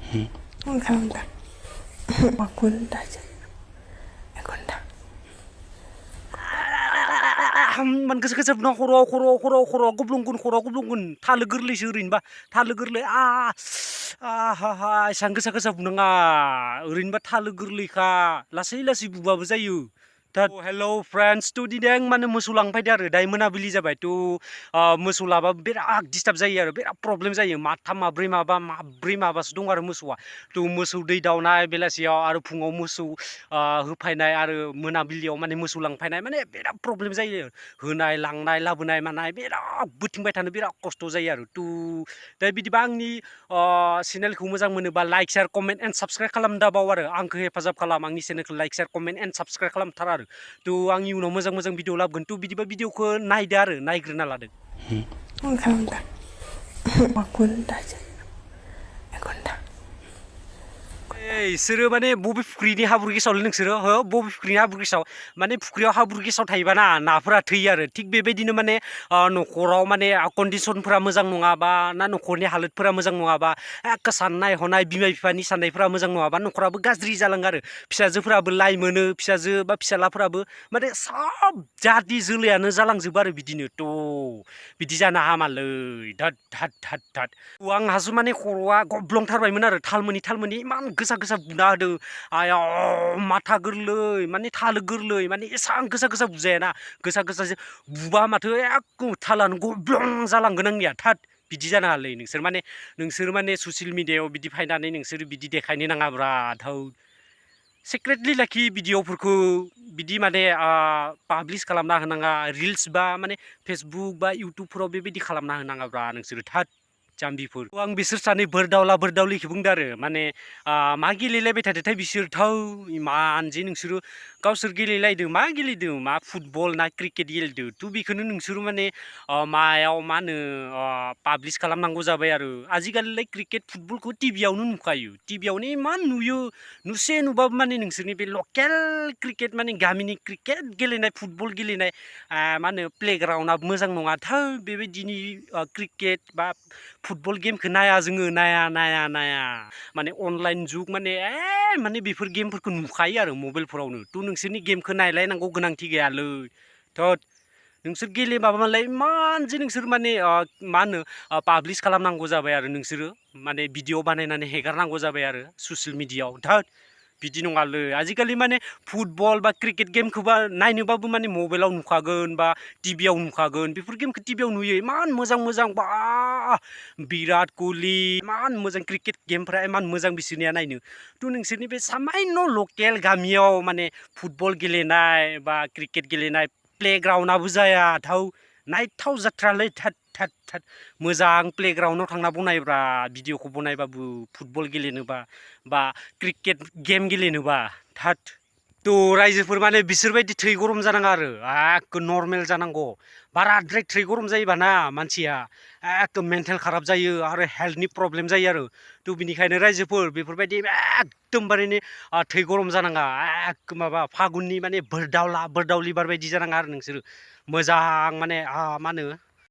Không Wakunda Ekunda man गोसो गोसो ना खर' गुब्लुंगुन थालो गोरलैसो ओरैनोबा थालो गोरलै हा हा एसां गोसा गोसा बुनाङा ओरैनोबा थालो गोरलैखा लासै बुबाबो जायो दा हेलौ फ्रेन्ड्स थ' दिनै आं माने मोसौ लांफैदो आरो दायो मोनाबिलि जाबाय थ' मोसौ लाबा बिराद डिस्टार्ब जायो आरो बिराद प्रब्लेम जायो माथाम माब्रै माबासो दं आरो मोसौआ थ' मोसौ दै दावनाय बेलासियाव आरो फुङाव मोसौ होफैनाय आरो मोनाबिलियाव माने मोसौ लांफैनाय माने बिराद प्रब्लेम जायो होनाय लांनाय लाबोनाय मानाय बिराद बोथिंबाय थानो बिराद खस्थ' जायो आरो दा बिदिबा आंनि चेनेलखौ मोजां मोनोबा like share comment and subscribe खालाम दाबाव आरो आंखौ हेफाजाब खालाम आंनि चेनेलखौ like share comment and subscribe खालामथार आरो थ' आंनि उनाव मोजां भिडिअ लाबोगोन थ' बिदिबा भिडिअखौ नायदो आरो नायग्रोना लादो Wakunda Wakunda Ekunda इसोरो माने बबे फुख्रिनि हाब्रु गेसावलै नोंसोरो हो बबे फुख्रिनि हाब्रु गेसाव माने फुख्रियाव हाब्रु गेसाव थायोबाना नाफोरा थैयो आरो थिग बेबायदिनो माने न'खराव माने कन्डिसनफोरा मोजां नङाबा ना न'खरनि हालोदफोरा मोजां नङाबा एखे साननाय हनाय बिमा बिफानि साननायफोरा मोजां नङाबा न'खराबो गाज्रि जालाङो आरो फिसाजोफोराबो लाइ मोनो फिसाजो बा फिसालाफोराबो माने सब जाति जोलैयानो जालांजोबो आरो बिदिनो थ' बिदि जानो हामालै धाद आंहासो माने खर'आ गब्लंथारबायमोन आरो थालमोनि इमान गोसा बुना होदों आया माथा गोरलै माने थालो गोरलै माने एसां गोसा बुजायाना गोसा बुबा माथो एख थालानो गब्लं जालांगोन आंनिया थाद बिदि जानाङालै नोंसोर माने ससियेल मिडियायाव बिदि फायनानै नोंसोर बिदि देखायनो नाङाब्रा थौ सिक्रेटलि लाखि भिडिअफोरखौ बिदि माने पाब्लिस खालामना होनाङा रिल्स बा माने फेसबुक बा इउटुबफोराव बेबायदि खालामना होनाङाब्रा नोंसोरो थाद जाम्बिफोर आं बिसोर सानै बोरदावलिखौ बुंदों आरो माने मा गेलेलायबाय थादोंथाय बिसोर थौ इमान जे नोंसोरो गावसोर गेलेलायदों मा गेलेदों मा फुटबल ना क्रिकेट गेलेदों थ' बेखौनो नोंसोरो माने मायाव मा होनो पाब्लिस खालामनांगौ जाबाय आरो आजिखालिलाय क्रिकेट फुटबलखौ टिभियावनो नुखायो टिभियावनो इमान नुयो नुबाबो माने नोंसोरनि बे लकेल क्रिकेट माने गामिनि क्रिकेट गेलेनाय फुटबल गेलेनाय मा होनो प्लेग्राउन्डआ मोजां नङा थौ बेबायदिनि क्रिकेट बा फुटबल गेमखौ नाया जोङो नाया माने अनलाइन जुग माने बेफोर गेमफोरखौ नुखायो आरो मबाइलफोरावनो थ' नोंसोरनि गेमखौ नायलायनांगौ गोनांथि गैयालै थोद नोंसोर गेलेमाबा मालाय इमान जे नोंसोर माने मा होनो पाब्लिस खालामनांगौ जाबाय आरो नोंसोरो माने भिडिअ बानायनानै हेगारनांगौ जाबाय आरो ससियेल मिडियाआव थोद बिदि नङालै आजिखालि माने फुटबल बा क्रिकेट गेमखौबा नायनोबाबो माने मबाइलाव नुखागोन बा टिभियाव नुखागोन बेफोर गेमखौ टिभियाव नुयो इमान मोजां बा बिराट कहलि इमान मोजां क्रिकेट गेमफ्रा इमान मोजां बिसोरनिया नायनो थ' नोंसोरनि बे सामान्य लकेल गामियाव माने फुटबल गेलेनाय बा क्रिकेट गेलेनाय प्लेग्राउन्डआबो जाया थौ नायथाव जाथ्रालै थाद मोजां प्लेग्राउन्डआव थांना बनायब्रा भिडिअखौ बनायबाबो फुटबल गेलेनोबा बा क्रिकेट गेम गेलेनोबा थाद थ' रायजोफोर माने बिसोरबायदि थै गरम जानाङा आरो एखे नर्मेल जानांगौ बाराद्राय थै गरम जायोबाना मानसिया एखे मेन्टेल खाराब जायो आरो हेल्थनि प्रब्लेम जायो आरो थ' बिनिखायनो रायजोफोर बेफोरबायदि एकदमबारे थै गरम जानाङा एखे माबा फागुननि माने बोरदावलि बारबायदि जानाङा आरो नोंसोरो मोजां माने मा होनो